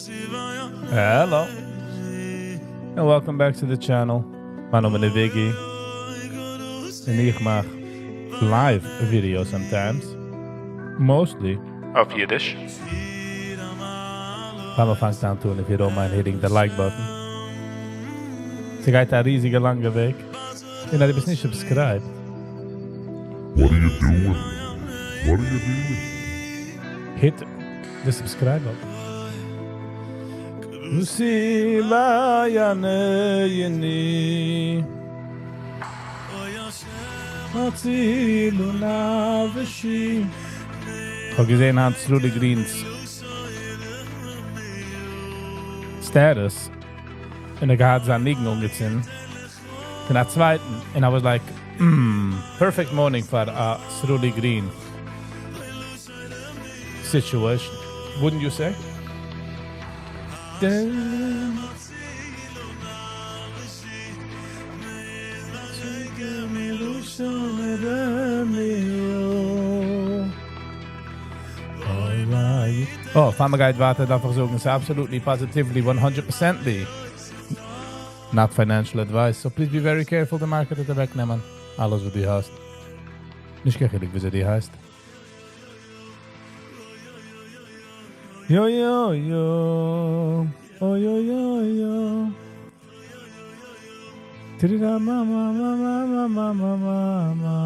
Hello. And welcome back to the channel. מיין נאמען איז Viggy. און איך מאך live videos sometimes. Mostly אויף אידיש. פאר מ'פאנגט אן טון, if you don't mind hitting the like button. ס'גייט א ריזיגע לאנגע וועג. און אז דו ביסט נישט subscribed. What are you doing? What are you doing? Hit the subscribe button. לוסי ויענני הצילו נפשי. כ'האב געזען היינט סרולי גרין'ס status און ער געהאט זיין ניגון אנגעצינדן פון א צווייטן און I was like mm perfect morning פאר א סרולי גרין situation, wouldn't you say? אה, פאר מ'גייט ווייטער דארף איך זאגן, ס'איז absolutely positively one hundred percently not financial advice, so please be very careful די market וועט אוועקנעמען אלעס וואס דו האסט, נישט קיין חילוק וויאזוי דו הייסט. יא יא יא אוי אוי אוי אוי טרירא מא מא מא מא מא מא מא מא.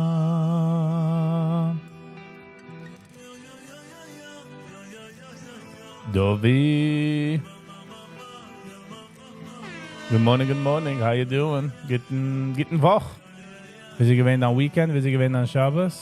דובי. Good morning good morning, how you doing? גוטן גוטן וואך. וויאזוי געווען דיין weekend? וויאזוי געווען דיין שבת?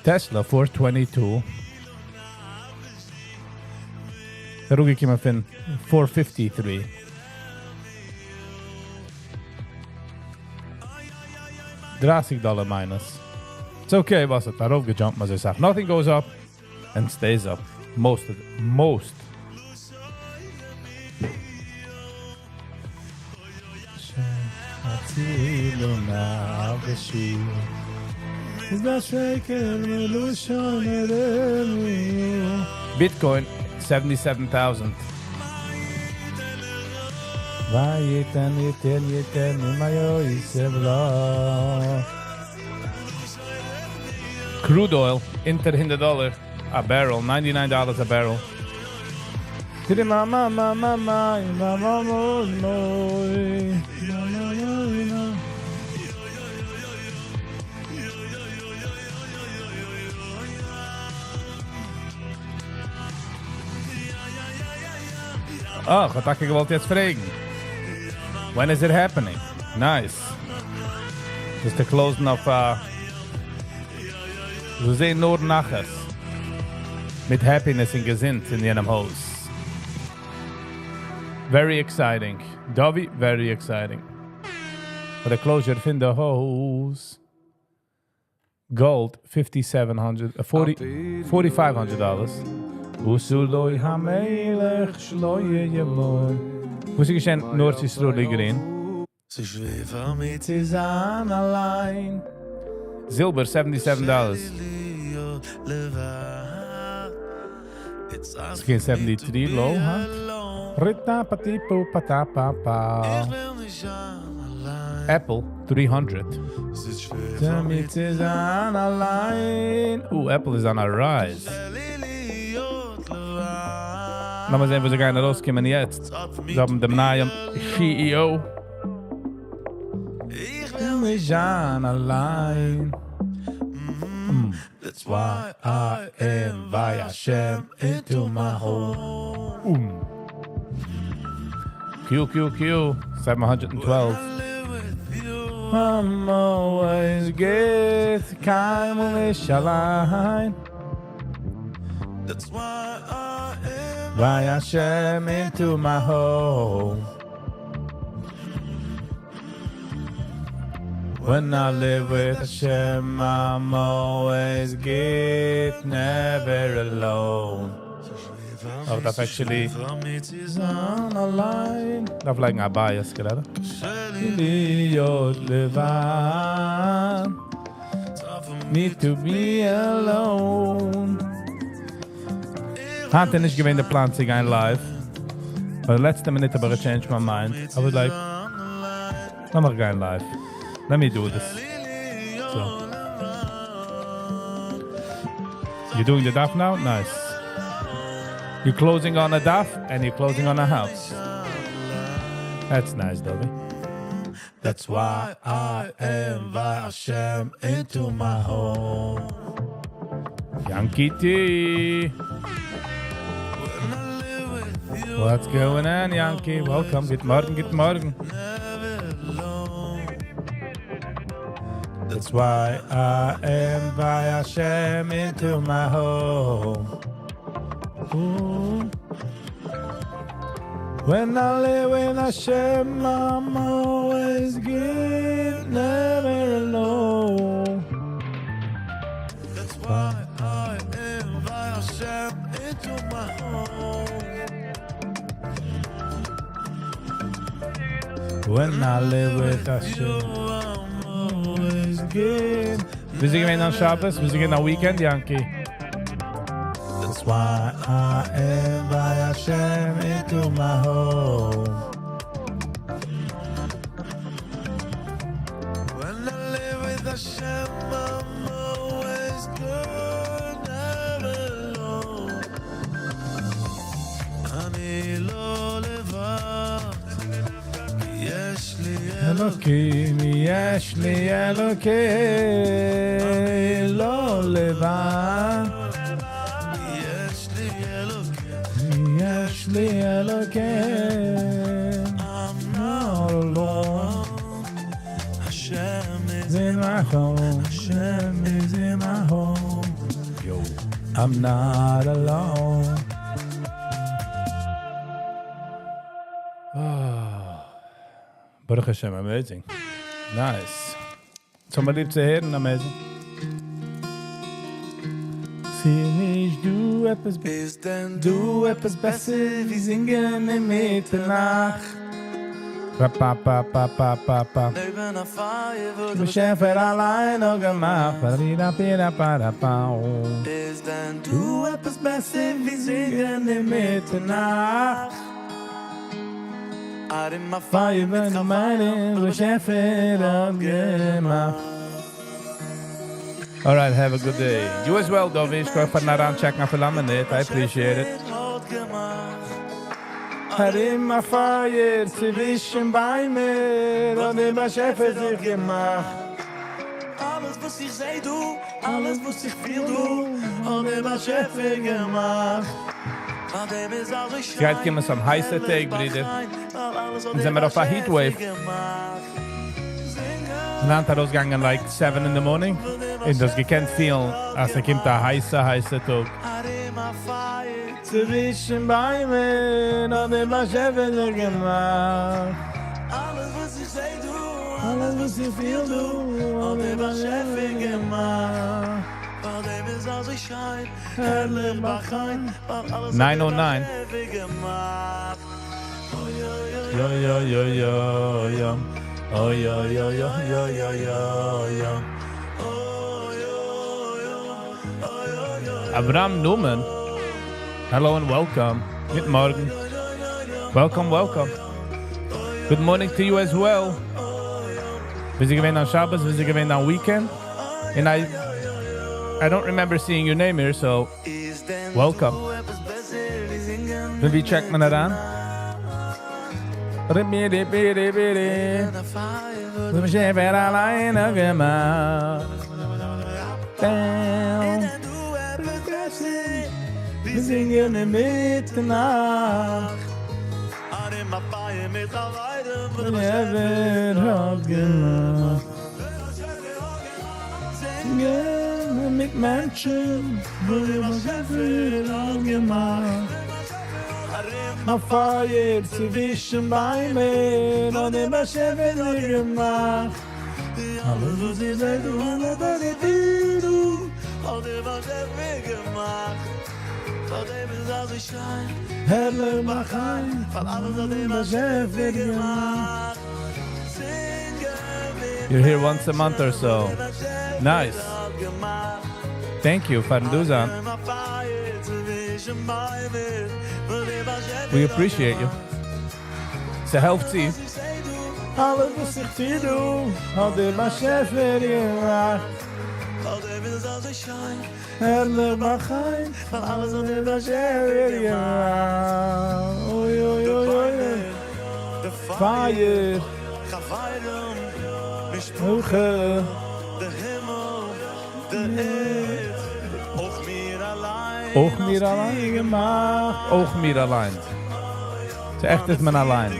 Tesla four twenty two אראפגעקומען פון four fifty three. דרייסיג דאלער minus. It's okay ווייל ס'האט ארויפגע jump ט אזוי סאך. Nothing goes up and stays up. Most of most. Bitcoin seventy seven thousand. Crude oil אונטער הונדערט דאלער א barrel, ninety nine dollars א barrel. אה, כ'האב טאקע געוואלט יעצט פרעגן. When is it happening? Nice. דאס די close ן אויף א. זאל זעהן נאר נחת. מיט happiness און געזונט אין יענעם הויז. Very exciting. דובי, very exciting. פאר די closure פון די הויז. גאלד fifty seven hundred forty five hundred dollars. עשו לו המלך שלא ימות. וואס איז געשען נאר צו סרולי גרין? ס'איז שווער פאר מיר צו זיין אליין. זילבער seventy seven dollars. ס'געווען seventy three low היינט. Apple three hundred. מיר צו זיין אליין. אה, Apple איז on a rise. לאמיר זען וואס זיי גייען ארויסקומען יעצט. זיי האבן דעם נייעם CEO. איך וויל נישט זיין אליין. That's why I invite Hashem into my home. QQQ, 712. I'm always גוט, קיינמאל נישט אליין. That's why I. Invite Hashem into my home. When I live with Hashem, I'm always good, never alone. Oh, דארף actually אליין. דארף לייגן א bias גראדע. להיות לבד. Need to be alone. היינט איז נישט געווען דער plan צו גיין live. But the לעצטע מינוט האב איך changed my mind. I was like, לאמיר גיין live. Let me do this. So. You're doing the דף now? Nice. You're closing on a דף and you're closing on a house. That's nice, Dobby. That's why I invite Hashem into my home. Yankee T. What's going on, Yankee? Welcome. גוט מארגן, גוט מארגן. That's why I invite Hashem into my home. Ooh. When I live with Hashem, I'm always good, never alone. That's why I invite Hashem into my home. When I live with Hashem, I'm always good. ווי איז געווען אן שבת? ווי איז געווען א weekend, Yankee? That's why I invite Hashem into my home. When I live with Hashem, I'm always good, never alone. אני לא לבד, כי יש לי אלוקים, יש לי אלוקים, לא לבד. יש לי אלוקים, יש לי אלוקים, I'm not alone. Hashem is in my home. Hashem is in my home. Yo, I'm not alone. ברוך השם, amazing. Nice. ס'האט מיר ליב צו הערן, amazing. ס'נישט דא עפעס איז דען דא עפעס בעסער ווי זינגען אין מיטערנאכט? פא פא פא פא פא פא פא. לעבן א פייער וואס דער באשעפער אליין האט געמאכט. פא רי דא פי דא פא דא פא. איז דען דא עפעס בעסער ווי זינגען אין מיטערנאכט? ארום א פייער פייער ווען מיט מיינען חברים באשעפער האט געמאכט. Alright, have a good day. You as well, Dovi. שכוח פארן אריינטשעקן אפילו א מינוט. I appreciate it. ארום א פייער צווישן ביימער האט דער באשעפער זיך געמאכט. אלעס וואס איך זעה דא, אלעס וואס איך פיל דא, האט דער באשעפער געמאכט. ס'גייט קומען some הייסע טעג, ברידער. אונז זעמער אויף א heat wave. היינט ארויסגעגאנגען like seven in the morning, און דאס געקענט פילן אז ס'קומט א הייסע הייסע טאג. צווישן ביימער האט דער באשעפער זיך געמאכט. אלעס וואס איך פיל דא האט דער באשעפער געמאכט. 909. יא יא יא יא יא אוי יא יא יא יא יא יא יא. Avram Newman, hello and welcome. גוט מארגן. Welcome, welcome. Good morning to you as well. ווי איז געווען דיין שבת? ווי איז געווען דיין weekend? And I I don't remember seeing your name here, so welcome. פון ווי טשעקט מען אריין? מיט מענטשן וואס דער באשעפער האט געמאכט. א פייער צווישן ביימער האט דער באשעפער דיר געמאכט. אלעס וואס איך זע דא אלעס וואס איך פיל דא האט דער באשעפער געמאכט. פארדעם איז אזוי שיין הערליך באחיין ווייל אלעס האט דער באשעפער געמאכט. You're here once a month or so. Nice. Thank you פארן דא זיין. We appreciate you. ס'העלפט צו. אלעס וואס איך טו דא האט דער באשעפער געמאכט. הערליך באחיין ווייל אלעס האט דער באשעפער געמאכט. אוי אוי אוי אוי פייער. משפחה. אויך מיר אליין געמאכט. אויך מיר אליין. ס'עכט איז מען אליין.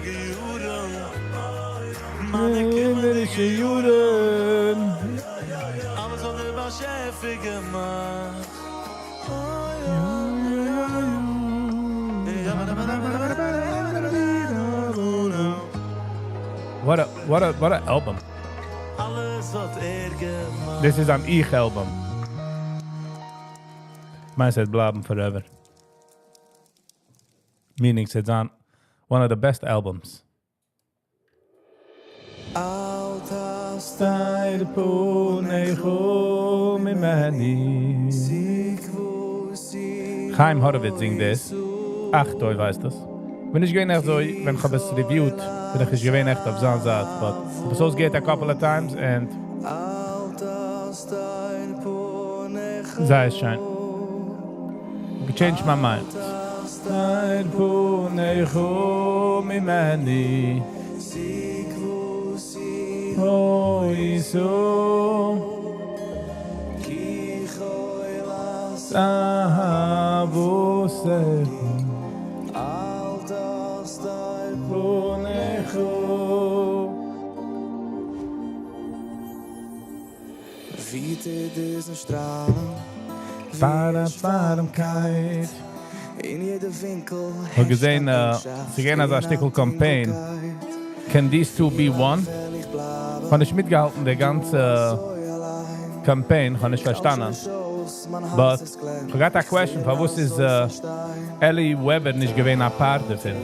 קינדערישע יארן. What a what a what a album. דאס איז אן איך album. מיין ס'וועט בלייבן forever. Meaning ס'וועט זיין one of the best albums. אל תסתר פניך ממני. חיים האראוויץ זינגט דאס. אך טוב הייסט דאס. בין נישט געווען עכט אזוי, ווען איך האב עס reviewed, בין איך נישט געווען עכט אויף זיין זייט, but איך האב עס אויסגעהערט a couple of times and זייער שיין. Change my mind. תסתר פניך ממני. פארעמקייט. כ'האב געזען ס'געווען אזא שטיקל קאמפיין, Can these two be one? כ'האב נישט מיטגעהאלטן די גאנצע קאמפיין, כ'האב נישט פארשטאנען, but כ'האב געהאט א question פארוואס איז אלי וועבער נישט געווען א part דערפון?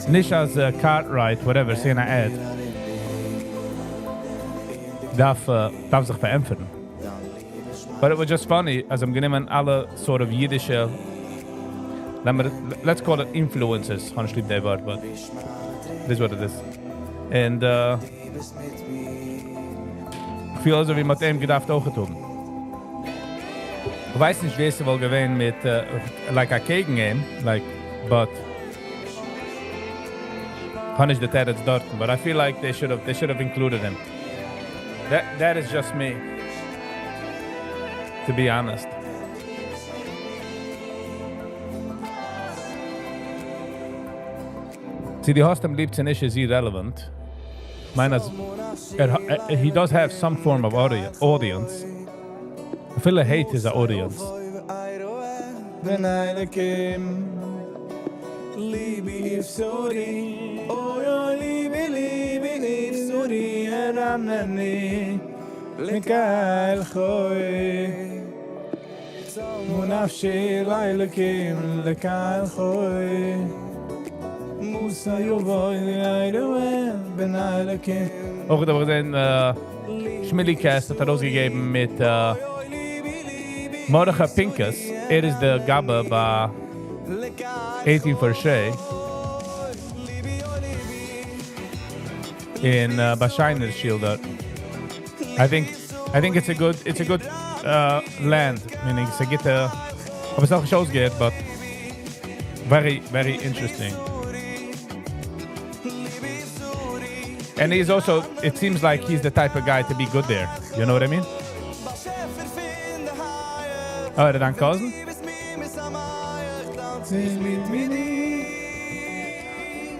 נישט אז קארטרייט whatever, ס'געווען א ad. דארף דארף זיך פארענטפערן. But it was just funny אז זיי האבן גענומען אלע sort of אידישע, לאמיר, let's call it influencers, כ'האב נישט ליב די ווארט but it is what it is. און כ'פיל אזוי ווי מ'האט אים געדארפט אויכעט האבן. כ'ווייס נישט ווער ס'וואלט געווען מיט like אקעגן אים, like but כ'האב נישט די תירוץ דארטן, but I feel like they should have they should have included him. That is just me to be honest. צו דו האסט אים ליב צו נישט איז irrelevant. כ'מיין אז ער he does have some form of audience. אפילו hate איז א audience. ונפשי לאלקים לקל חי מוסא יבוא יראה בני אלקים. אויך האב איך געזען שמילי קעסט האט ארויסגעגעבן מיט מרדכי פינקוס, ער איז די גבאי ביי eighteen פארשעי און ביי שיינער שול דארט. I think I think it's a good it's a good land, meaning ס'איז א גוטע, כ'האב עס נאכנישט אויסגעהערט but very very interesting. And he is also, it seems like he's the type of guy to be good there, you know what I mean? אה, ער איז דיין cousin?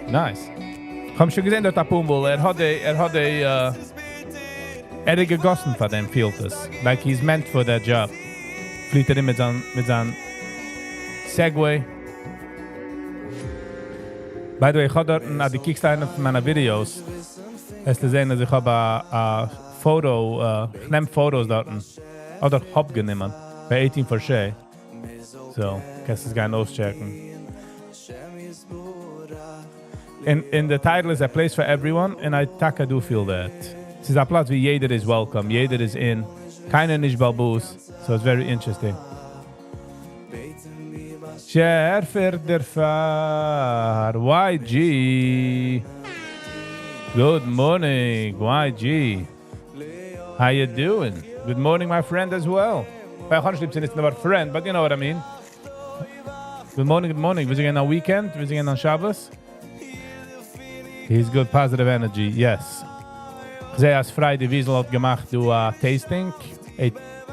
Nice. כ'האב אים שוין געזען דארט אפאר מאל, ער האט די, ער האט די. ער איז געגאסן פאר דעם פילט עס. Like he's meant for that job. פליט ער ארום מיט זיין, מיט זיין Segway. By the way, איך האב דארטן, אז דו קוקסט איינע פון מיינע videos, וועסטו זען, אז איך האב א, א photo, איך נעם photos דארטן. אדער האב גענומען. ביי 18 for Shay. So, קענסט עס גיין אויסטשעקן. And the title is A Place for Everyone, and I טאקע do feel that. ס'איז א פלאץ וואו יעדער איז welcome, יעדער איז in, קיינער נישט בעל הבית, so it's very interesting. שעפער דערפאר, YG. Good morning, YG. How you doing? Good morning, my friend, as well. איך האב נישט ליב צו ניצן דאס ווארט friend, but you know what I mean. Good morning, good morning. מיר זענען אויף weekend, מיר זענען אויף שבת. He's good positive energy, yes. איך זע, אז Friday Wiesel האט געמאכט, דא א tasting,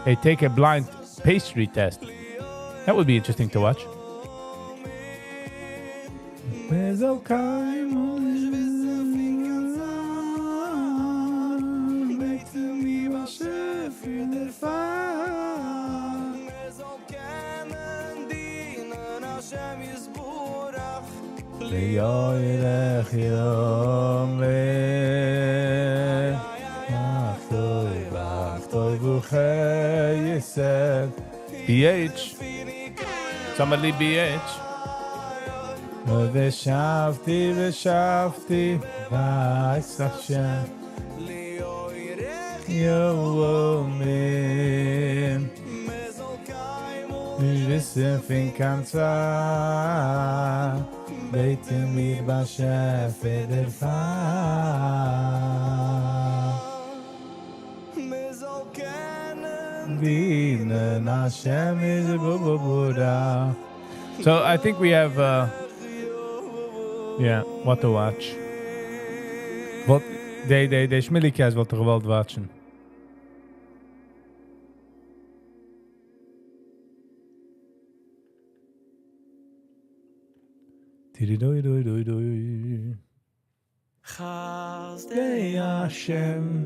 a take a blind pastry test. That would be interesting to watch. מ'זאל קיינמאל נישט וויסן פון קיין צער, בעטן מיר באשעפער דערפאר. מ'זאל קענען דינען השם יתברך. לאורך ימים. אך טוב, אך טוב וחסד. BH. Somebody BH. ושבתי ושבתי בית השם ימים. נישט וויסן פון קיין צער, בעטן מיר באשעפער דערפאר. מ'זאל קענען דינען השם יתברך. So I think we have, yeah, what to watch. וואלט, די, די, די שמיליק וואלט איך געוואלט watchen. Tididoi-doi-doi-doi. חסדי השם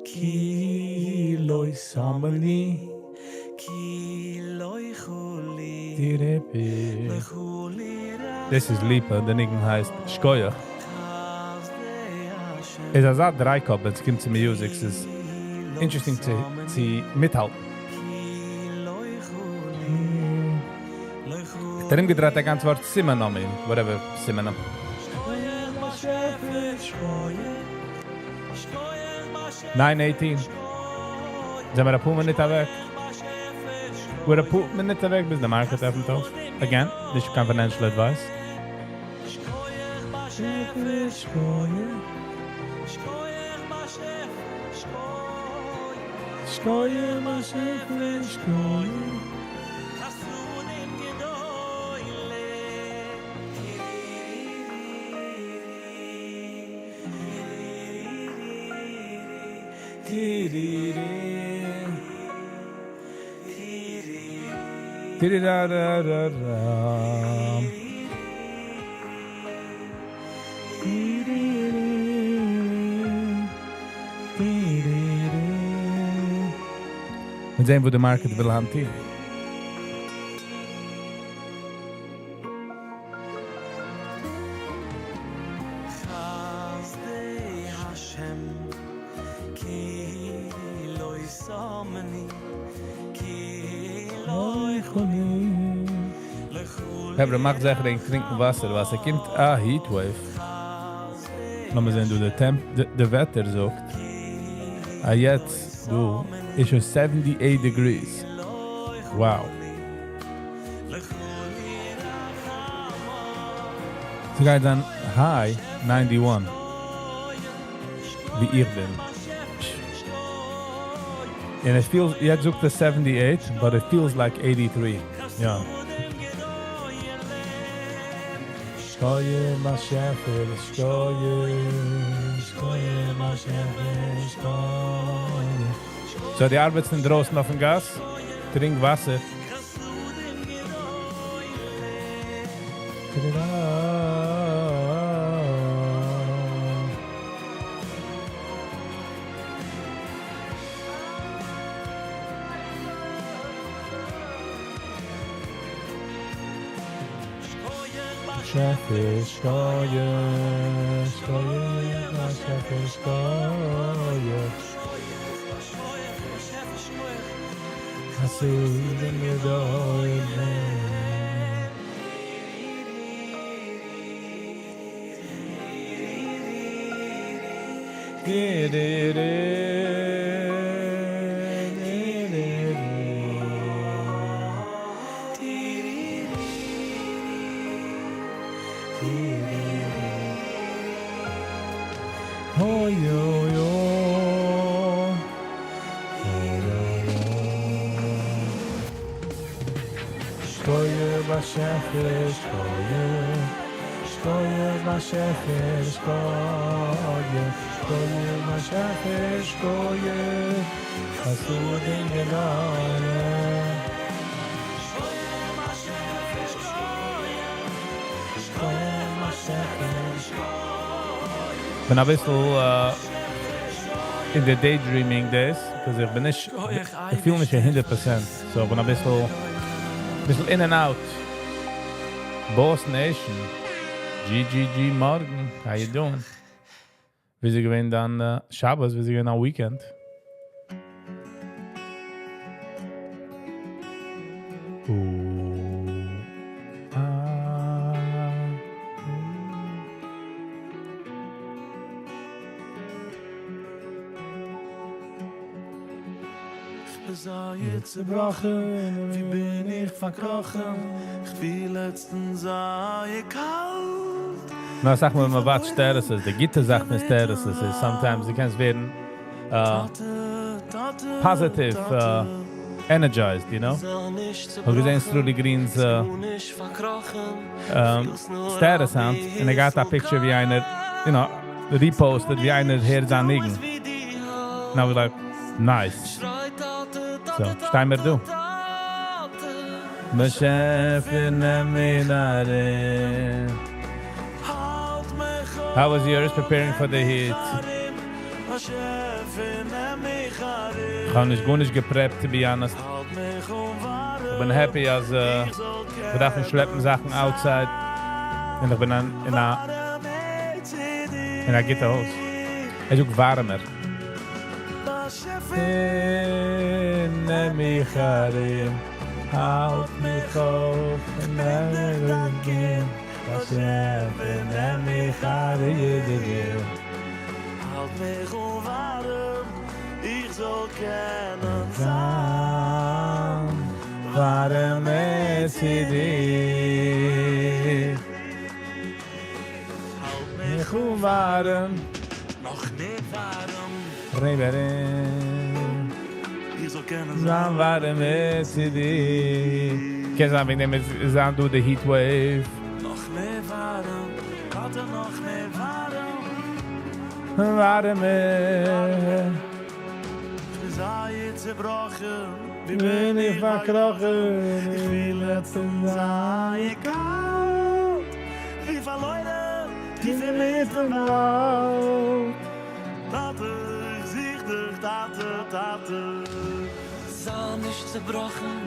כי לא שמני כי לא חולי טיריפי. לא חולי This is Lipa, דער ניגון הייסט שכוח. חסדי השם איז אזא דרייקאפ, ווען עס קומט צו music, ס'איז interesting צו, צו מיטהאלטן. כי לא חולי לא חולי דער ארומגעדרייט א גאנץ ווארט סימאנאמי, whatever, סימאנאם. שכוח באשעפער שכוח שכוח באשעפער 9:18. זענען מיר א פאר מינוט אוועק. We're א פאר מינוט אוועק ביז די market עפנט אויף. Again, נישט קיין financial advice. שכוח באשעפער שכוח שכוח באשעפער שכוח שכוח באשעפער שכוח. חסדים גדולים Ti-ri-ri. Ti-ri-ra-ra-ra-ra. Ti-ri-ri. Ti-ri-ri. מיר זעען, וואו די market וויל האבן. חסדי השם כי לא שמני כי לא לא חולי חברה, מאכט זיכער ענק טרינקען וואסער, ווייל ס'קומט א heat wave. לאמיר זען, דא, די temp, די וועטער זאגט. אה, יעצט, דא, איז שוין 78 degrees. Wow. ס'גייט זיין high 91. ווי איך בין. And it feels, יעצט זאגט עס 78, but it feels like 83. Yeah. שכוח באשעפער, שכוח, שכוח באשעפער, שכוח. So, די ארבעטסט אינדרויסן אויפן גאס, טרינק וואסער. באשעפער שכוח, שכוח, באשעפער שכוח. חסדים גדולים. שכוח באשעפער שכוח, שכוח באשעפער שכוח, שכוח באשעפער שכוח, חסדים גדולים. שכוח באשעפער שכוח, באשעפער בין א ביסל אין די daydreaming days, because איך בין נישט, איך פיל נישט 100%, so איך בין א ביסל, ביסל in and out. Boss Nation, GGG מארגן, how you doing? ווי איז געווען דיין שבת, ווי איז געווען דיין weekend? Ah, צעבראכן, ווי בין איך פארקראכן, איך פיל לעצטנס זייער קאלט. נא, זאג מאל, מען watch statuses, די גוטע זאך מיט statuses איז, sometimes דו קענסט ווערן positive, energized, you know? האב געזען Sruli Green's status היינט, און ער געהאט א picture ווי איינער, reposted ווי איינער הערט זיין ניגון. And I was like, nice. So, שטיי מיר דא. באשעפער נעם מיך ארום. How was yours preparing for the heat? איך האב נישט גארנישט גע prepped, to be honest. איך בין happy אז מיר דארפן שלעפן זאכן outside. און איך בין אין א גוטע הויז. עס איז אויך ווארעמער. נעם מיך ארום, האלט מיך אויף, נעם מיך באשעפער, נעם מיך ארום. האלט מיך ווארעם, איך זאל קענען זיין ווארעם צו דיר. האלט מיך מיך ווארעם, נאך מער ווארעם, רעבערין. איך זאל קענען זיין ווארעם צו דיר. קען זיין וועגן דעם איז זיין דא די heat wave. נאך מער ווארעם, טאטע נאך מער ווארעם. ווארעם. איך בין זייער צעבראכן, ווי בין איך פארקראכן. איך פיל לעצטנס זייער קאלט, ווי פארלוירן, טיף אינמיטן וואלד. טאטע, איך זוך דיך, טאטע, טאטע. זיי נישט צעבראכן,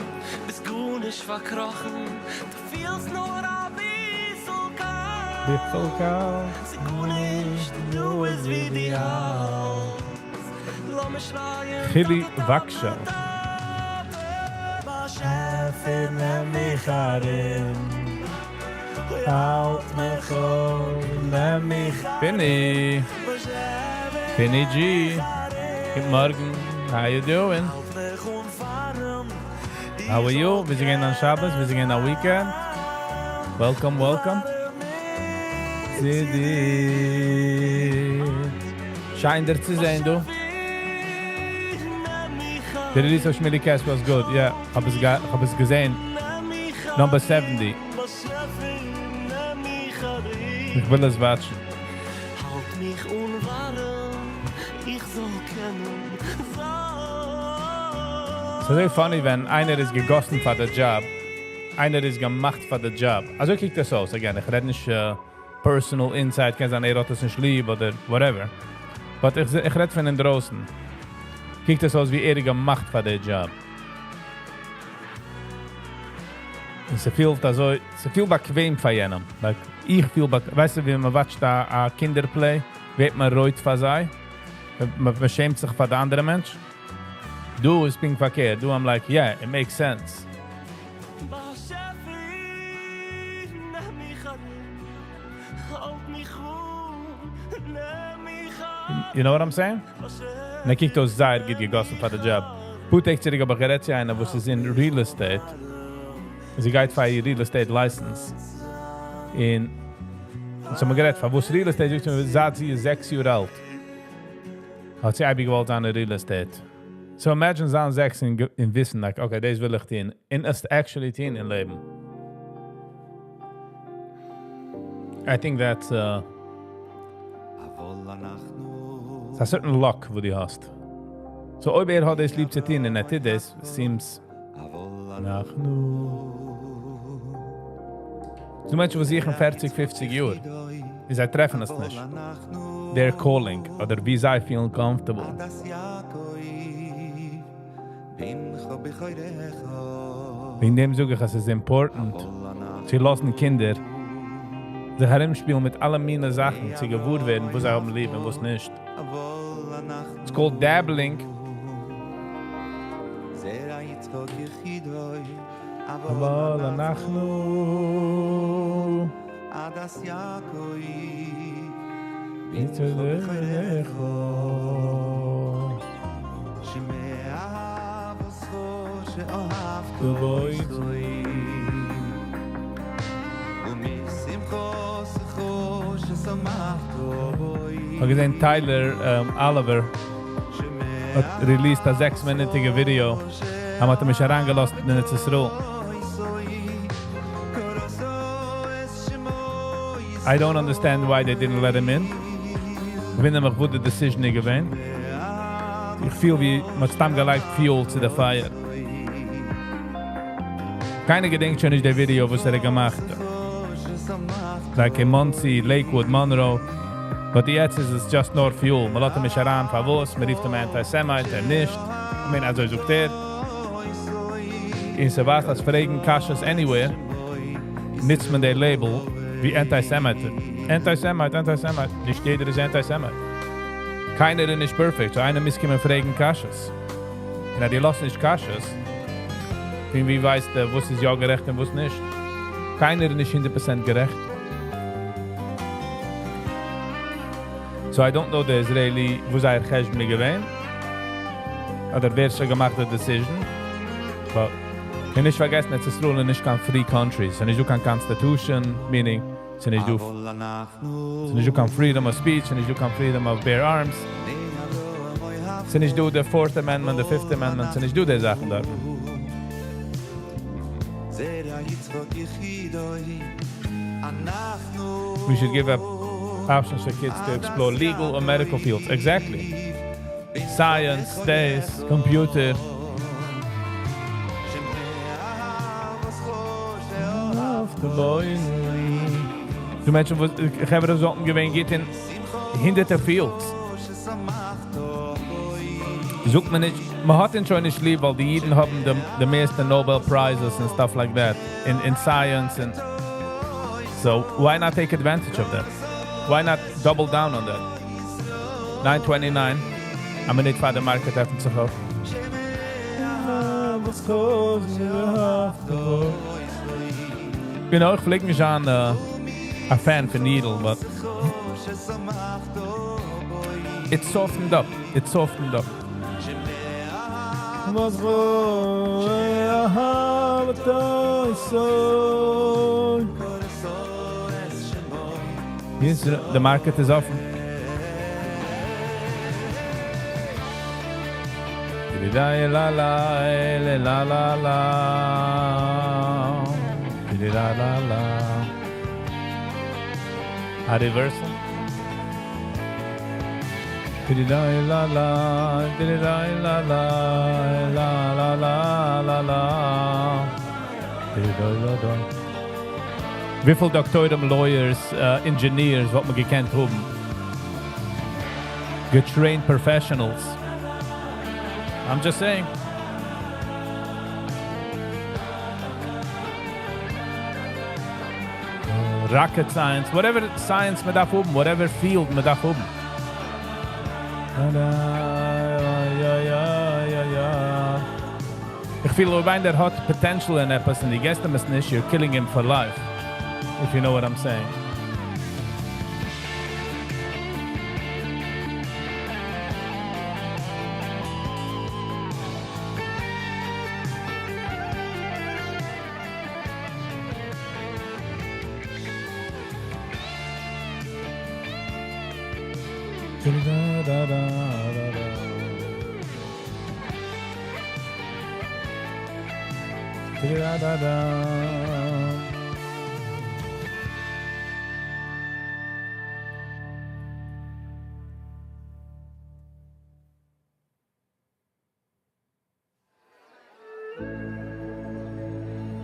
ביסט גארנישט פארקראכן. דו פילסט נאר א ביסל קאלט. ביסל קאלט. ס'איז גארנישט, דו ביסט ווי דו האלטסט. לאז מיר שרייען, חילי טאטע, וואקשא. טאטע, באשעפער נעם מיך ארום. האלט מיך אויף, נעם מיך. Finny. Finny G. גוט מארגן. How you doing? How are you? ווי איז געווען דיין שבת? ווי איז געווען דיין weekend? Welcome, welcome. צו דיר. שיין דיר צו זען, דו. The release of Shmili Cash was good. Yeah, האב עס געזען. Number 70. איך וויל עס watchen. האלט מיך אן ווארעם, איך זאל קענען זיין. It's very funny ווען איינער איז געגאסן פאר די job, איינער איז געמאכט פאר די job. אזוי קוקט דאס אויס. Again, איך רעד נישט personal insight, קען זיין, ער האט עס נישט ליב אדער whatever. But איך רעד פון אינדרויסן. קוקט דאס אויס ווי ער איז געמאכט פאר די job. און ס'פילט אזוי, ס'פילט באקוועם פאר יענעם. Like, איך פיל באקוועם, ווייסטו ווי מען watch ט א קינדער play, ווערט מען רויט פאר זיי, מען שעמט זיך פאר די אנדערע מענטש. דא איז פונקט פארקערט, דא I'm like, yeah, it makes sense. באשעפער נעם מיך ארום, האלט מיך אן, נעם מיך ארום. You know what I'm saying? און ער קוקט אויס זייער גוט געגאסן פאר די דזשאב. פאר טעג צוריק האב איך גערעדט צו איינער וואס איז אין real estate. זי גייט פאר איר real estate license. און אונז האבן גערעדט פארוואס real estate, זאגט זי מיר, זייט זי איז 6 יאר אלט האט זי אייביג געוואלט זיין אין real estate. So imagine זיין 6 און וויסן, like, okay, דאס וויל איך טון. און עס actually טון אין לעבן. I think that's it's a certain luck וואס דו האסט. So אויב ער האט דאס ליב צו טון און ער טוט דאס, seems אנחנו. ס'דא מענטשן וואס זוכן 40, 50 יאר. און זיי טרעפן עס נישט. Their calling, אדער ווי זיי פילן comfortable. וועגן דעם זאג איך, אז עס איז important צו לאזן קינדער זיך ארומשפילן מיט אלע מיני זאכן, צו געוואר ווערן, וואס זיי האבן ליב און וואס נישט. It's called dabbling. אבל אנחנו עדת יעקב בצדך. שמאהב אותך שאהבת כבוד. ומשמחתך ששמחת בו. האב געזען Tyler Oliver האט released א 6-מינוטיגע ווידעא. ער האט אים נישט אריינגעלאזט אין ארץ ישראל. I don't understand why they didn't let him in. איך ווינדער מיך, וואו די decision איז געווען. איך פיל ווי מ'האט סתם געלייגט fuel צו די fire. קיינער געדענקט שוין נישט די ווידעא, וואס ער האט געמאכט. Like in Monsey, Lakewood, Monroe. But יעצט איז עס just נאר fuel. מען לאזט אים נישט אריין, פארוואס? מען רופט אים anti-Semite, ער נישט. I mean, אזוי זאגט ער. און ס'ווייזט, אז פרעגן קשיות anywhere, נוצט מען די label ווי anti-Semite. Anti-Semite, anti-Semite. נישט יעדער איז anti-Semite. קיינער איז נישט perfect. So איינער מוז קומען פרעגן קשיות. און אז דו לאזט נישט קשיות, ווי ווייסט ער, וואס איז יא גערעכט און וואס נישט? קיינער איז נישט 100% גערעכט. So I don't know the Israeli, וואס זייער חשבון איז געווען. אדער ווער ס'האט געמאכט די decision. But און נישט פארגעסן, ארץ ישראל איז נישט קיין free country. ס'איז נישט דא קיין constitution, meaning, ס'איז נישט דא קיין freedom of speech, ס'איז נישט דא קיין freedom of bear arms. ס'איז נישט דא the Fourth Amendment, the Fifth Amendment, ס'איז נישט דא די זאכן דארט. זרע יצחק יחידוי אנחנו We should give up options for kids to explore legal or medical fields. Exactly. Science, space, computer. די מענטשן, וואס חברה זאלן געווען גוט אין הונדערטער fields. זאגט מען נישט, מען האט אים שוין נישט ליב, ווייל די אידן האבן די מערסטע Nobel Prizes and stuff like that in science and so why not take advantage of that? Why not double down on that? 929. א מינוט פאר די market עפנט זיך אויף. איך פלעג נישט זיין א fan פון Needle, but it softened up. It softened up. Was so Yes, the market is open. La la la la la la la la la. A reversal. La la la la la la la la la la la la. וויפיל דאקטוירים, lawyers, engineers, וואלט מען געקענט האבן? Getrained professionals. I'm just saying. Rocket science, whatever science מען דארף האבן, whatever field מען דארף האבן. איך פיל אויב איינער האט potential אין עפעס און דו געבסט אים עס נישט, you're killing him for life. If you know what I'm saying.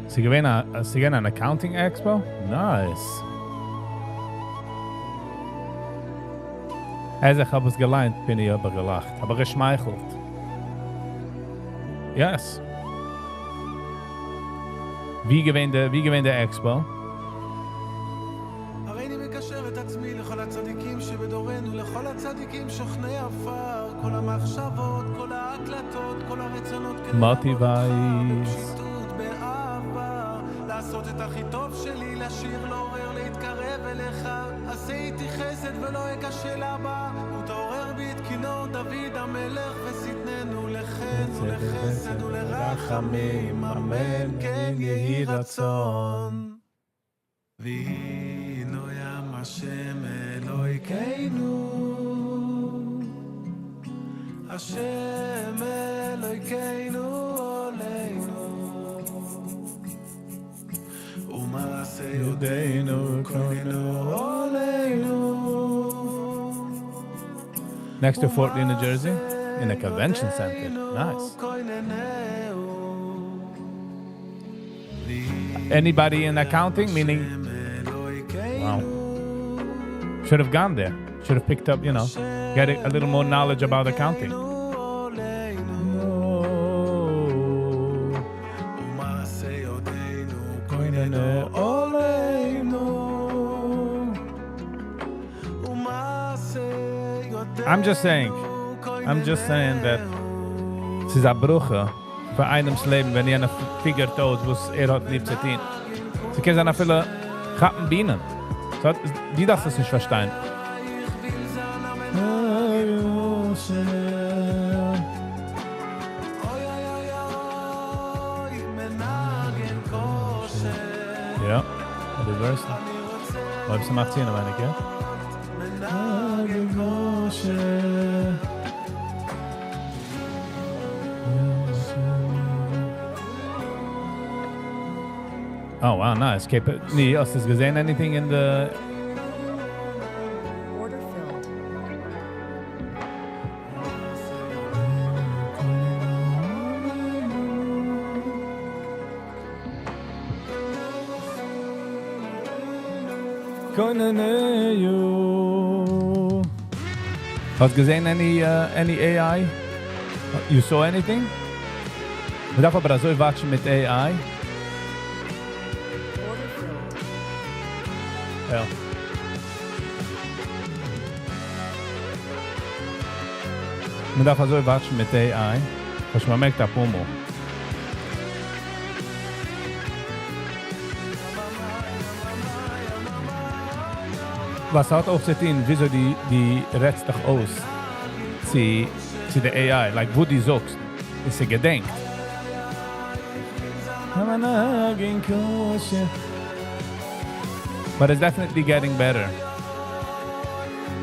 ס'איז געווען א, ס'איז געווען אן accounting expo? Nice. אז איך האב עס געליינט, בין איך אבער געלאכט, האב איך געשמייכלט. Yes. ווי געווען די, ווי געווען די expo? הריני מקשר את עצמי לכל הצדיקים שבדורנו, לכל הצדיקים שוכני עפר, כל המחשבות, כל ההקלטות, כל הרצונות מאטי ווייס. בפשיטות, באהבה, לעשות את הכי טוב שלי, לשיר, לעורר, להתקרב אליך, עשה איתי חסד ולא אכשל הבא, ותעורר בי את כינור דוד המלך, ושטננו לחן ולחסד ולרחמים, אמן כן יהי רצון. ויהי נועם השם אלוהיכנו, השם אלוהיכנו עלינו, ומעשה ידינו כוננו עלינו. Next to Fort Lee, New Jersey, in a convention center. Nice. Anybody in accounting, meaning, wow, should have gone there. Should have picked up, get a little more knowledge about accounting. ומעשה ידינו כוננו עלינו. ומעשה I'm just saying that ס'איז א ברכה פאר איינעמס לעבן, ווען יענער figure ט אויס, וואס ער האט ליב צו טון. ס'קען זיין אפילו כאפן בינען. דו דארפסט עס נישט פארשטיין. איך וויל זיין א אוי אוי אוי אוי, מנגן כושר. יא, reverse. אויב ס'מאכט זין, מיין איך, יא? מנגן כושר. Oh wow, nice. Keep it. ני, האסט עס געזען anything in the Order filled. כוננהו. האסט געזען any AI? You saw anything? מ'דארף אבער אזוי watch ן מיט AI. Order filled. יא. מ'דארף אזוי watch ן מיט AI. וואס מ'מערקט א פאר מאל. וואס האט אויך צו טון, וויאזוי דו רעדסט דיך אויס צו די AI, like וואס דו זאגסט, איז זי געדענקט. מנגן כשר. But it's definitely getting better.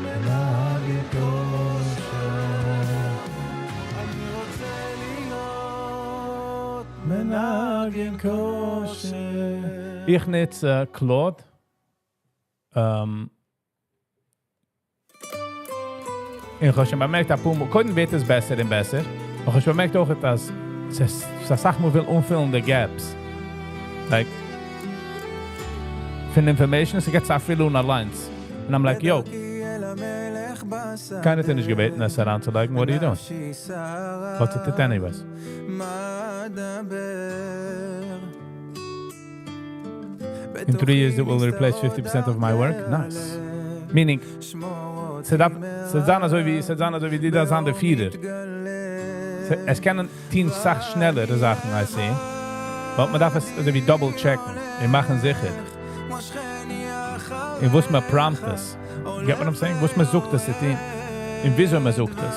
מנגן כשר. אני רוצה להיות מנגן כשר. איך נוץ Claude. איך האב שוין באמערקט, א פאר מאל, קודם ווערט עס בעסער און בעסער. אבער איך האב שוין באמערקט אויך, אז עס אסאך מאל וויל אנפילן די gaps. Like, פון information, ס'גייט אפילו אן אליינס. And I'm like, yo, קיינער האט נישט געבעטן, עס אריינצולייגן, what are you doing? What's it anyways? מה אדבר? In 3 years it will replace 50% of my work. Nice. Meaning, ס'דארף זיין אזוי ווי, ס'זיין אזוי ווי די דאס זיין די פירער. עס קענען טון סאך שנעלערע זאכן, I see. But מען דארף עס אזוי ווי double check ן און מאכן זיכער. און וואס מען prompt עס. Get what I'm saying? וואס מען זאגט עס צו טון. און וויאזוי מען זאגט עס.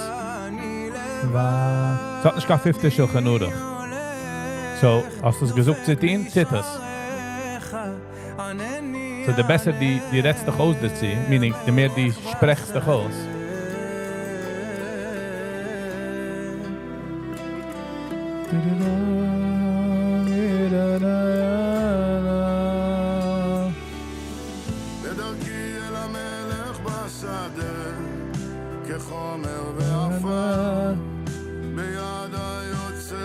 ס'האט נישט קיין פיפטע שלחן ערוך. So, האסט עס געזאגט צו טון, טוט עס. So, די בעסער די רעדסט דיך אויס דערצו, meaning, די מער די שפרעכסט דיך אויס. בדרכי אל המלך בשדה, כחומר ועפר, ביד היוצר.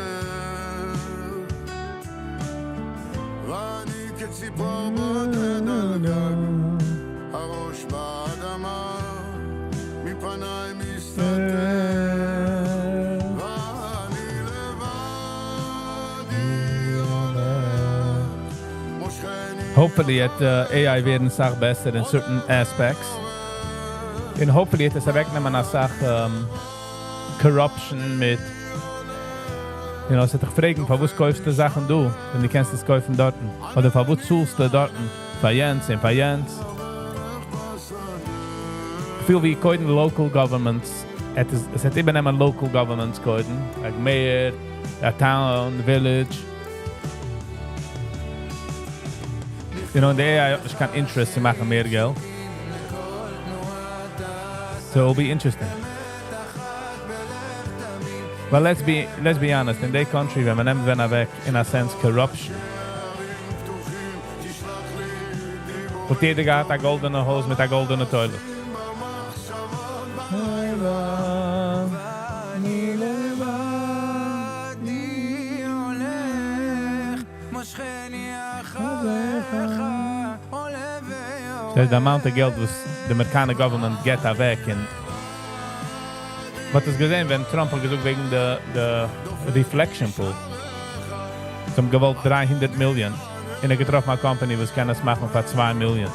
ואני כציפור בודד על גג, הראש באדמה, מפניי מסתתר. ואני לבדי הולך, מושכני Hopefully וועט AI ווערן סאך בעסער in certain aspects. און hopefully וועט עס אוועקנעמען א סאך corruption מיט, עס וועט דיך פרעגן, פארוואס קויפסטו זאכן דא, ווען דו קענסט עס קויפן דארטן? אדער פארוואס צאלסטו דארטן פאר יענץ און פאר יענץ? איך פיל ווי קודם local governments, עס וועט איבערנעמען local governments קודם, like mayor, a town, village. און די AI האט נישט קיין interest צו מאכן מער געלט. So it will be interesting. But let's be honest, in the country, ווען מען נעמט ווען אוועק, in a sense, corruption. וואלט יעדער געהאט א גאלדענע הויז מיט א גאלדענע toilet. ואני לבדי הולך, מושכני אחריך, עולה ויורד. The amount of געלט וואס די אמעריקאנער government געט אוועק און מ'האט עס געזען, ווען Trump האט געזאגט וועגן די reflection pool. זיי האבן געוואלט 300 מיליאן. און ער געטראפן א company, וואס קען עס מאכן פאר 2 מיליאן.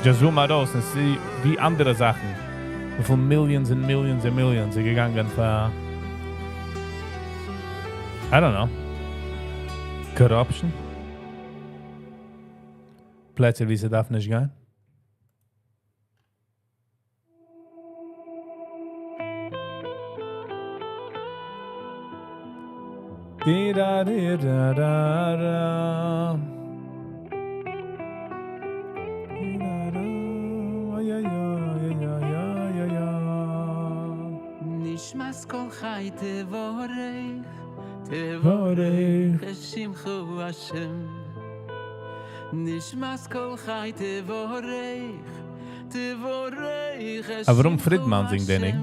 Just zoom ארויס און זע ווי אנדערע זאכן, וויפיל millions and millions and millions זיי געגאנגען פאר, I don't know, corruption. פלעצער, וואו ס'דארף נישט גיין. Di da di da da da. Di da da, ay ay ay ay ay ay ay. נשמת כל חי תבורך, תבורך את שמך השם. נשמת כל חי תבורך, תבורך את Avrum שמך Friedman זינגט דעם ניגון.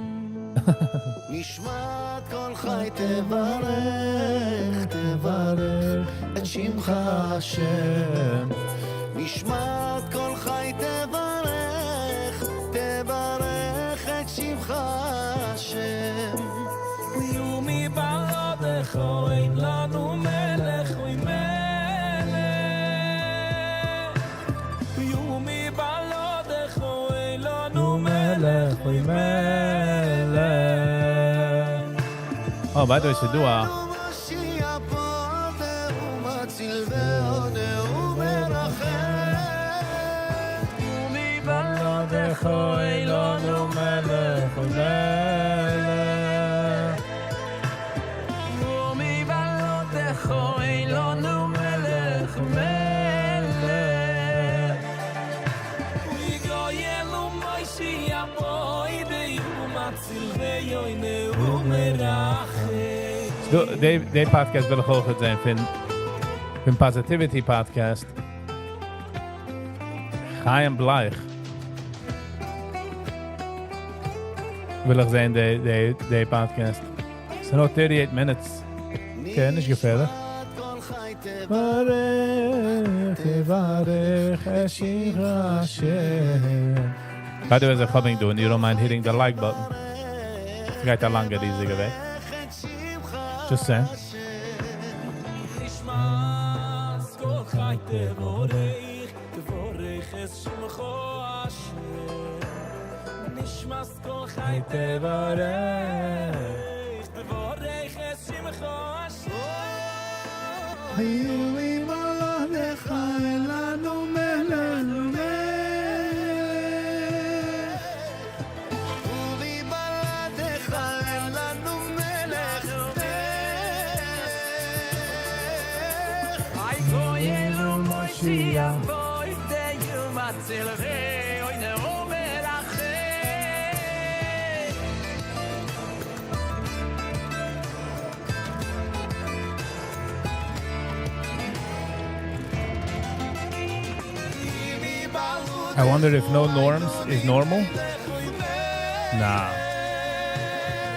נשמת כל חי תברך, תברך את שמך השם. נשמת כל חי תברך, תברך את שמך השם. ומי בעדך אין לנו מלך אוי מלך ומי בעדך אין לנו מלך אוי מלך. Oh, by the way, ס'דא א מושיע פודה ומציל ועונה ומרחם. ומי בעדך אין לנו מלך אוי מלך ומי בעדך אין לנו מלך מלך ויגואל ומושיע פודה ומציל ועונה ומרחם. די podcast וויל איך אויך זען פון פון Positivity Podcast. Chaim Bleich. וויל איך זען די די די podcast. ס'איז נאר 38 minutes. Okay, נישט געפערליך. תברך, תברך, את שמך השם. By the way, as coming to, and you don't mind hitting the like button. ס'גייט א לאנגע ריזיגע וועג. Just saying. נשמת כל חי תבורך, תבורך את שמך אשר. נשמת כל חי תברך, תבורך את שמך אשר. היו בלעדיך אין לנו מלך מלך ובלעדיך אין לנו מלך מלך איי גואל ומושיע פודה ומציל ועונה ומרחם. I wonder if no norms is normal. Nah.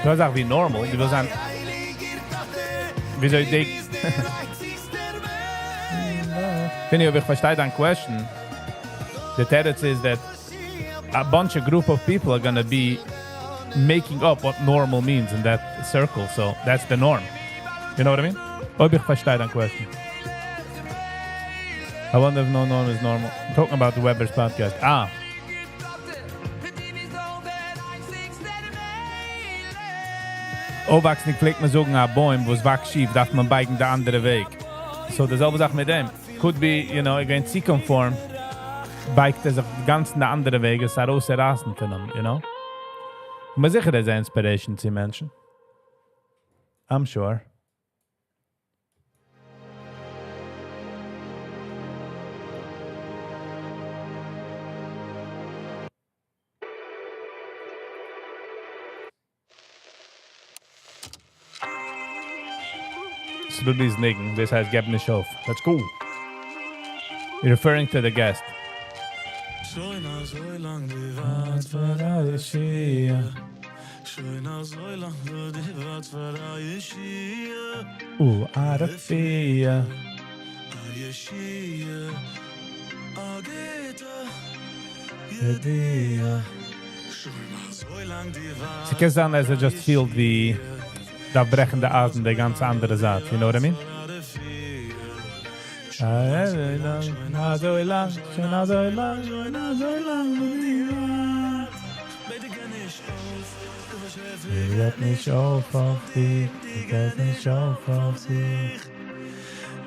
דו זאגסט ווי normal, דו ווילסט זיין וויאזוי די פיני אויב איך פארשטיי דיין question. The תירוץ is that a bunch of group of people are gonna be making up what normal means in that circle, so that's the norm. You know what I mean? אויב איך פארשטיי דיין question. I wonder if no norm is normal. I'm talking about the Weber's podcast. Ah. אויפוואקסן פלעגט מען זאגן, א בוים, וואס וואקסט שיף, דארף מען בייגן די אנדערע וועג. So, די זעלבע זאך מיט דעם. Could be, again, צו conform, בייגט ער זיך גאנץ אין די אנדערע וועג, עס איז ארויסרייסן פון אים, you know? אבער זיכער איז ער inspiration צו מענטשן. I'm sure. Sludy's ניגון, דאס הייסט געב נישט אויף. Let's go. You're referring to the guest. שוין אזוי לאנג דו ווארטסט פאר א ישועה. שוין אזוי לאנג דו ווארטסט פאר א ישועה. א רפואה. א ישועה. א גוטע ידיעה. שוין אזוי לאנג דו ווארטסט. ס'קען זיין אז ער just feel ווי דא ברעכן די אייזן די גאנצע אנדערע זייט, you know what I mean? אזוי לאנג, שוין אזוי לאנג, שוין אזוי לאנג געב נישט אויף אויף זיך, געב נישט אויף אויף זיך.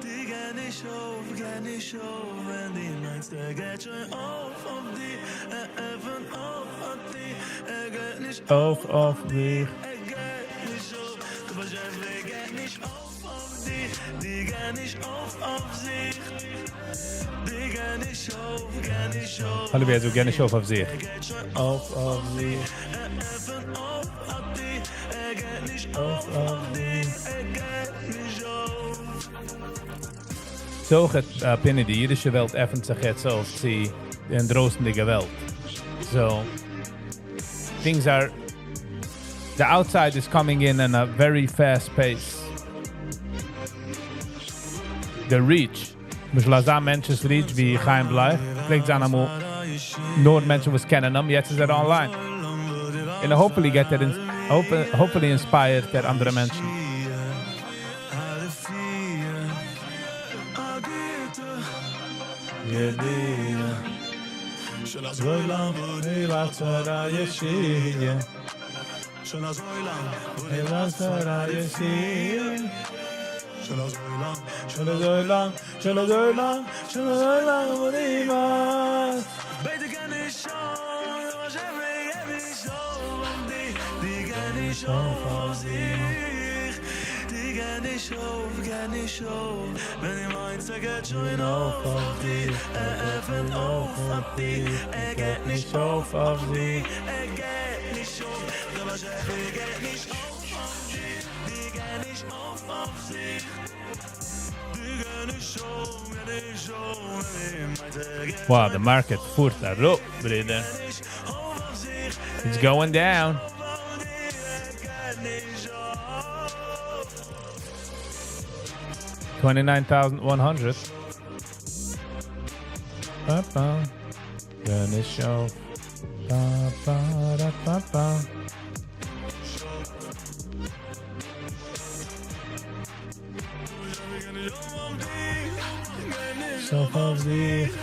געב נישט אויף, געב נישט אויף, ווען דו מיינסט ער געבט שוין אויף אויף דיר, ער עפנט אויף אויף דיר, ער געבט נישט אויף אויף זיך. ער געבט נישט אויף, דער באשעפער געבט נישט אויף אויף דיר, דו געב נישט אויף אויף זיך, דו געב נישט אויף, געב נישט אויף. אלע ווי אזוי געב נישט אויף אויף זיך. אויף אויף זיך. ער עפנט אויף אויף דיר, ער געבט נישט אויף אויף אויף אויף דיר, זיך. ער געבט נישט אויף. So האט פיני, די אידישע וועלט עפנט זיך יעצט אויף צו די דרויסנדיגע וועלט. So things are the outside is coming in in a very fast pace. The reach, למשל אזא מענטש'ס reach ווי חיים בלייך, פלעגט זיין אמאל נאר מענטשן וואס קענען אים, יעצט איז ער online. And hopefully get ער in, hopefully inspired ער אנדערע מענטשן. ידיעה שוין אזוי לאנג דו ווארטסט פאר א ישועה. שוין אזוי לאנג דו ווארטסט פאר א ישועה. שוין אזוי לאנג שוין אזוי לאנג, שוין אזוי לאנג, שוין אזוי לאנג דו ווארטסט. ביטע געב נישט אויף, באשעפער געב נישט אויף אויף דיר, דו געב נישט אויף אויף זיך. דו געב נישט אויף, געב נישט אויף, ווען דו מיינסט ער געבט שוין אויף אויף דיר, ער עפנט אויף אויף דיר, ער געבט נישט אויף אויף זיך. ער געבט נישט אויף, דער באשעפער געבט נישט אויף אויף דיר, דו געב נישט אויף אויף זיך. דו געב נישט אויף, געב נישט אויף, ווען דו מיינסט ער געבט Wow, the market פארט אראפ, ברודער. It's going down. 29,100. Ba, ba. געב נישט אויף. Ba, ba, da, ba, ba. נישט אויף אויף זיך.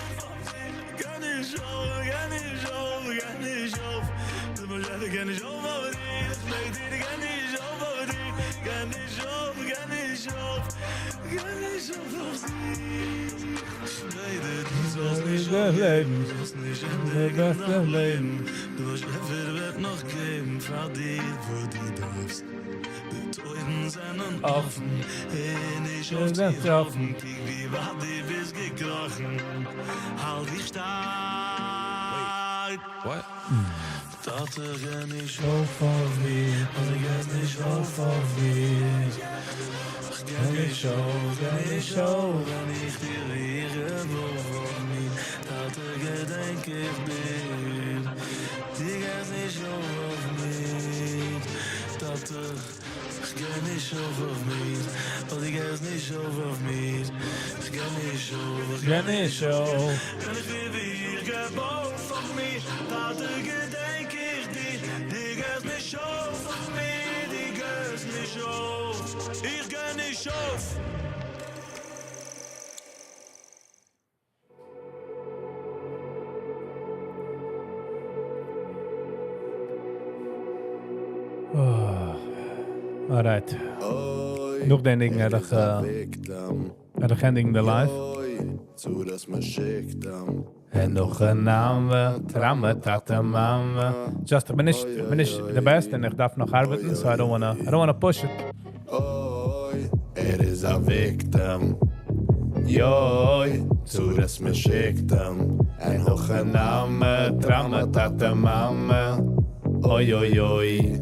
Alright. נאך דעם ניגון וועל איך וועל איך ענדיגן די live. און נאך א נאמען, טראמע, טאטע, מאמע. Just, איך בין נישט, איך בין נישט די best און איך דארף נאך ארבעטן, so I don't wanna, I don't wanna push it. אוי, ער איז א victim. יוי, צרות מ'שיקט אים. אין הכי נמי, טראמע, טאטע, מאמע. אוי אוי אוי.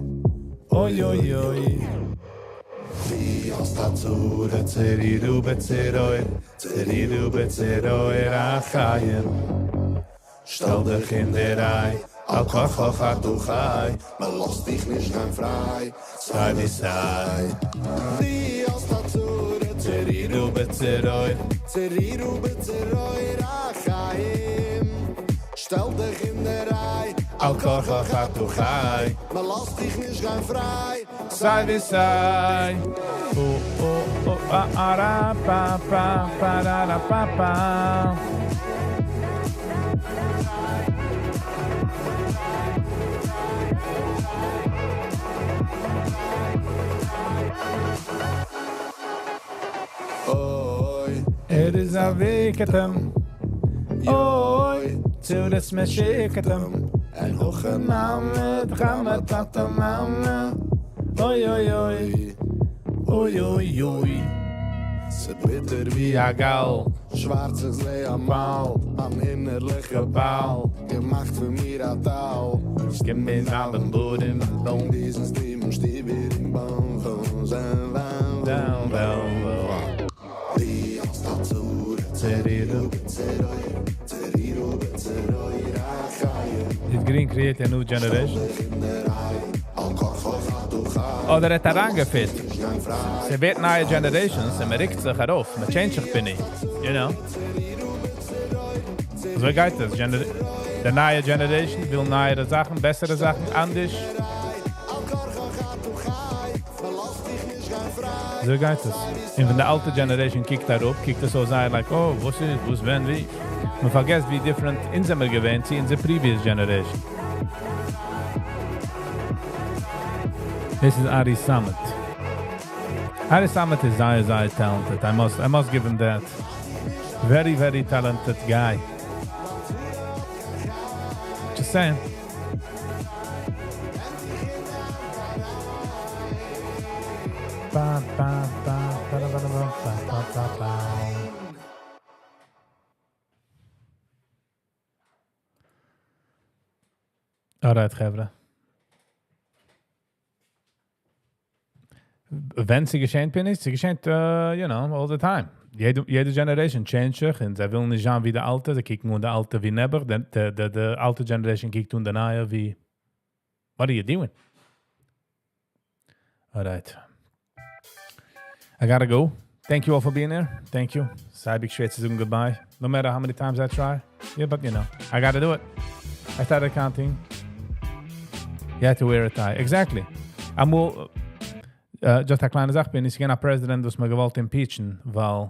אוי אוי אוי. די האסט א צרה צערירו בצרור, צערירו בצרור החיים. שטעל דיך אין די ריי, על כרחך אתה חי, מען לאזט דיך נישט גיין פריי, סיי ווי סיי. די האסט א צרה צערירו בצרור, צערירו בצרור החיים. שטעל דיך אין די ריי, על כרחך אתה חי, מען לאזט דיך נישט גיין פריי, סיי ווי סיי. או או או א א רא פא פא פא רא רא פא פא. אוי. ער איז א victim. אוי. צרות מ'שיקט אים. אין הכי נמי, טראמע, טאטע, מאמע. אוי אוי אוי. אוי אוי אוי. ס'ביטער ווי א גאל. שווארץ איך זע אמאל, אן אינערליכע פאל, געמאכט פון מיר א תל. געמין אלעם בורים אין דיזן סטיבן שטיבער אין באן פון זען ווען דאון ווען ווען. די האסט א צרה צערירו בצרור צערירו בצרור החיים. Did Green create a new generation? אדער האט ער אריינגעפיט? ס'ווערט נייע generations און מ'רוקט זיך ארויף, מ'טשעינדזשט זיך פיני, you know. אזוי גייט עס, די נייע generation וויל נייערע זאכן, בעסערע זאכן, אנדערש. אזוי גייט עס. און ווען די אלטע generation קוקט אראפ, קוקט עס אויס זייער like, oh, וואס איז, וואס ווען, ווי. מען פארגעסט ווי different אונז זעמיר געווען צו אונזער previous generation. This is Ari Samet. Ari Samet איז זייער זייער talented. I must, I must give him that. Very, very talented guy. Just saying. Ba, ba, ba, ba, ba, ba, ba, ba, ba, ba. Alright, חברה. ווען ס'געשעט בין איך, ס'געשעט, you know, all the time. יעדע, יעדע generation change זיך און זיי ווילן נישט זיין ווי די אלטע, זיי קוקן אן די אלטע ווי נעבעך, די, די, די, די אלטע generation קוקט אן די נייע ווי, what are you doing? Alright. I gotta go. Thank you all for being here. Thank you. ס'איז שווער צו זאגן goodbye. No matter how many times I try. Yeah, but you know, I gotta do it. I started counting. You had to wear a tie. Exactly. אמאל, just א קליינע זאך, בין איך געווען א president, וואס מ'האט געוואלט impeachen, ווייל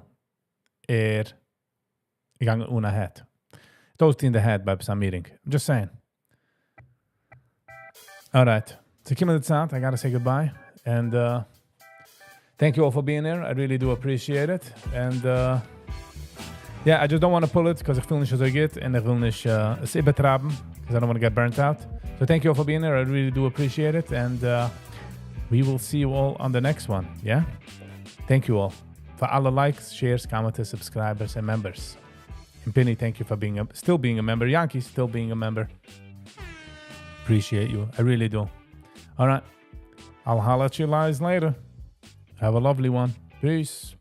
ער געגאנגען אן א hat. אויסטון the hat ביי some meeting. I'm just saying. Alright. ס'געקומען די צייט, I gotta say goodbye. And thank you all for being here. I really do appreciate it. And yeah, I just don't want to pull it because איך פיל נישט אזוי גוט און איך וויל נישט עס איבערטרייבן because I don't want to get burnt out. So thank you all for being here. I really do appreciate it. And we will see you all on the next one. Yeah? Thank you all for all the likes, shares, comments, subscribers, and members. And Penny, thank you for still being a member. Yankee, still being a member. Appreciate you. I really do. All right. I'll holler at you guys later. Have a lovely one. Peace.